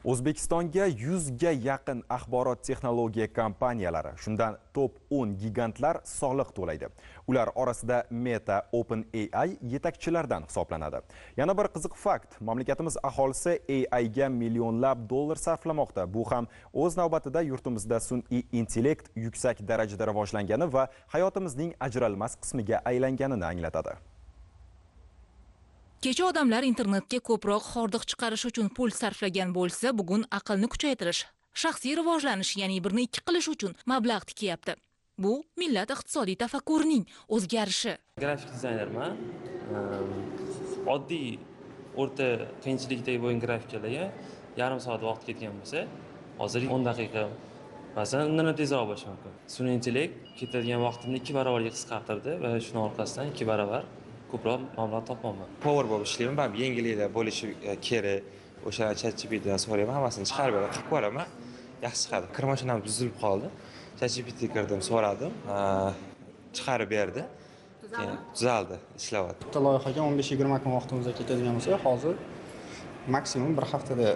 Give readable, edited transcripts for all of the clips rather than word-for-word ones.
O'zbekistonga 100 ga yaqin axborot texnologiya kompaniyalari, shundan top 10 gigantlar soliq to'laydi. Ular orasida Meta, OpenAI yetakchilardan hisoblanadi. Yana bir qiziq fakt, mamlakatimiz aholisi AI ga millionlab dollar sarflamoqda. Bu ham o'z navbatida yurtimizda sun'iy intellekt yuksak darajada rivojlangani va hayotimizning ajralmas qismiga aylanganini anglatadi. Kecha odamlar internetga ko'proq hordiq chiqarish uchun pul sarflagan bo'lsa, bugun aqlni kuchaytirish, shaxsiy rivojlanish, ya'ni birni ikki qilish uchun mablag' tikyapti. Bu millat iqtisodiy tafakkurining o'zgarishi. Grafik dizaynerman. Oddiy o'rta qiyinchilikdagi bo'lgan grafikalarga yarim soat vaqt ketgan bo'lsa, hozir 10 daqiqa, masalan, undan ham tezroq bo'lishi mumkin. Sun'iy intellekt ketadigan vaqtimni 2 barobarga qisqartirdi va shuning orqasidan 2 barobar ko'proq mablag' topmoqman. Power bo'lib ishlayman, baribir yangiliklar bo'lishi kerak. O'sha ChatGPTdan so'rayman, hammasini chiqarib beradi, qilib ko'raman, yaxshi chiqadi. Kir mashinam buzilib qoldi. ChatGPT kirdim, so'radim, chiqarib berdi. Tuzaldi, ishlayapti. Bitta loyihaga 15-20 kun vaqtimiz ketadigan bo'lsa, hozir maksimum bir haftada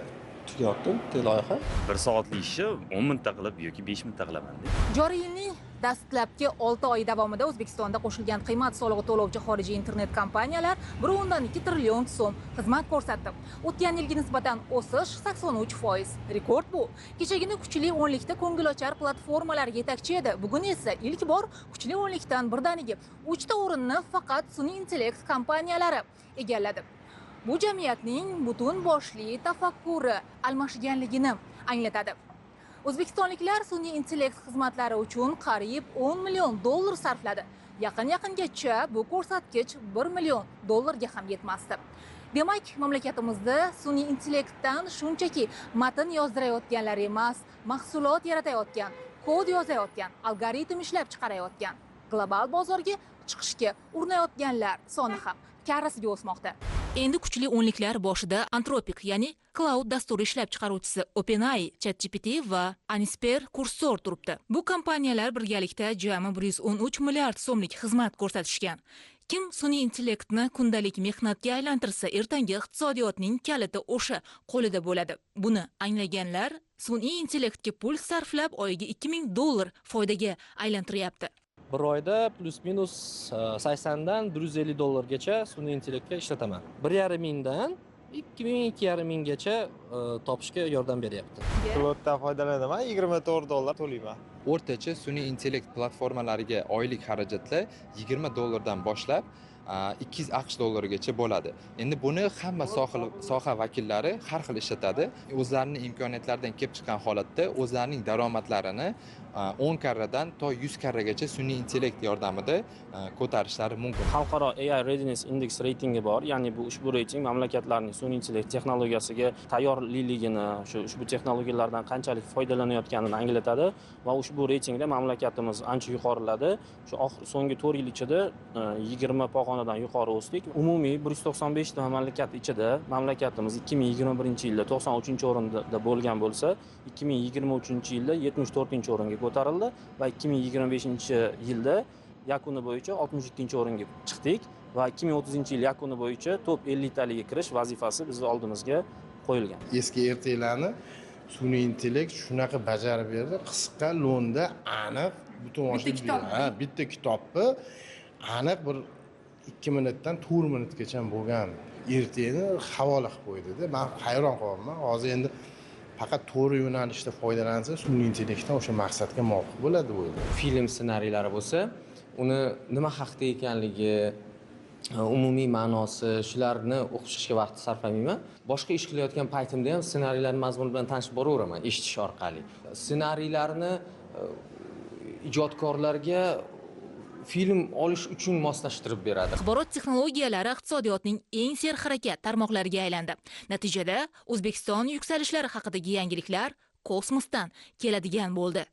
tugayapti bitta loyiha. Bir soatlik ishni 10 minutda qilib yoki 5 minutda qilaman. Joriy yilning dastlabki 6 oy davomida O'zbekistonda qo'shilgan qiymat solig'i to'lovchi xorijiy internet kompaniyalar 1.2 trillion so'm xizmat ko'rsatdi. O'tgan yilga nisbatan o'sish 83%. Rekord bu. Kechagina kuchli o'nlikda ko'ngilochar platformalar yetakchi edi. Bugun esa ilk bor kuchli o'nlikdan birdaniga 3 ta o'rinni faqat sun'iy intellekt kompaniyalari egalladi. Bu jamiyatning butun boshli tafakkuri almashganligini anglatadi. O'zbekistonliklar sun'iy intellekt xizmatlari uchun qariyb 10 million dollar sarfladi. Yaqin-yaqingacha bu ko'rsatkich 1 million dollarga ham yetmasdi. Demak, mamlakatimizda sun'iy intellektdan shunchaki matn yozdirayotganlar emas, mahsulot yaratayotgan, kod yozayotgan, algoritm ishlab chiqarayotgan, global bozorga chiqishga urinayotganlar soni ham karrasiga o'smoqda. Endi kuchli o'nliklar boshida Anthropic, ya'ni Cloud dasturi ishlab chiqaruvchisi OpenAI, ChatGPT va Anisper Cursor turibdi. Bu kompaniyalar birgalikda jami 113 milliard so'mlik xizmat ko'rsatishgan. Kim sun'iy intellektni kundalik mehnatga aylantirsa, ertangi iqtisodiyotning kaliti o'sha qo'lida bo'ladi. Buni anglaganlar sun'iy intellektga pul sarflab oyiga 2000 dollar foydaga aylantiryapti. Bir oyda plus-minus 80 dan 150 dollargacha sun'iy intellektga ishlataman. 1,5 mingdan 2000, 2,5 minggacha topishga yordam beryapti. Pilotdan foydalanaman, 24 dollar to'layman. O'rtacha sun'iy intellekt platformalariga oylik xarajatlar 20 dollardan boshlab 200 AQSh dollarigacha bo'ladi. Endi buni hamma soha vakillari har xil ishlatadi. O'zlarining imkoniyatlaridan kelib chiqqan holatda o'zlarining daromadlarini 10 karradan to 100 karragacha sun'iy intellekt yordamida ko'tarishlari mumkin. Xalqaro AI Readiness Index reytingi bor, ya'ni bu ushbu reyting mamlakatlarning sun'iy intellekt texnologiyasiga tayyorliligini, shu ushbu texnologiyalardan qanchalik foydalanayotganini anglatadi va ushbu reytingda mamlakatimiz ancha yuqoriladi. Shu so'nggi 4 yil ichida 20 pog'onadan yuqori o'sdik. Umumiy 195 ta mamlakat ichida mamlakatimiz 2021-yilda 93-o'rinda bo'lgan bo'lsa, 2023-yilda 74-o'ringa ko'tarildi va 2025-yilda yakuni bo'yicha 62-o'ringa chiqdik va 2030-yil yakuni bo'yicha top 50 taliga kirish vazifasi bizning oldimizga qo'yilgan. Eski ertaklarni sun'iy intellekt shunaqa bajarib berdi, qisqa lo'nda aniq butun bitta kitobni aniq bir 2 minutdan 4 minutgacha bo'lgan ertakni havola qilib qo'ydi-da. Men hayron qolyapman. Hozir endi faqat to'g'ri yo'nalishda foydalansa, sun'iy intellektdan o'sha maqsadga muvofiq bo'ladi deb o'ylayman. Film ssenariylari bo'lsa, uni nima haqda ekanligi, umumiy ma'nosi, shularni o'qib chiqishga vaqt sarflamayman. Boshqa ish qilayotgan paytimda ham ssenariylar mazmuni bilan tanishib boraveraman eshitish orqali. Ssenariylarni ijodkorlarga film olish uchun moslashtirib beradi. Axborot texnologiyalari iqtisodiyotning eng serharakat tarmoqlariga aylandi. Natijada O'zbekiston yuksalishlari haqidagi yangiliklar kosmosdan keladigan bo'ldi.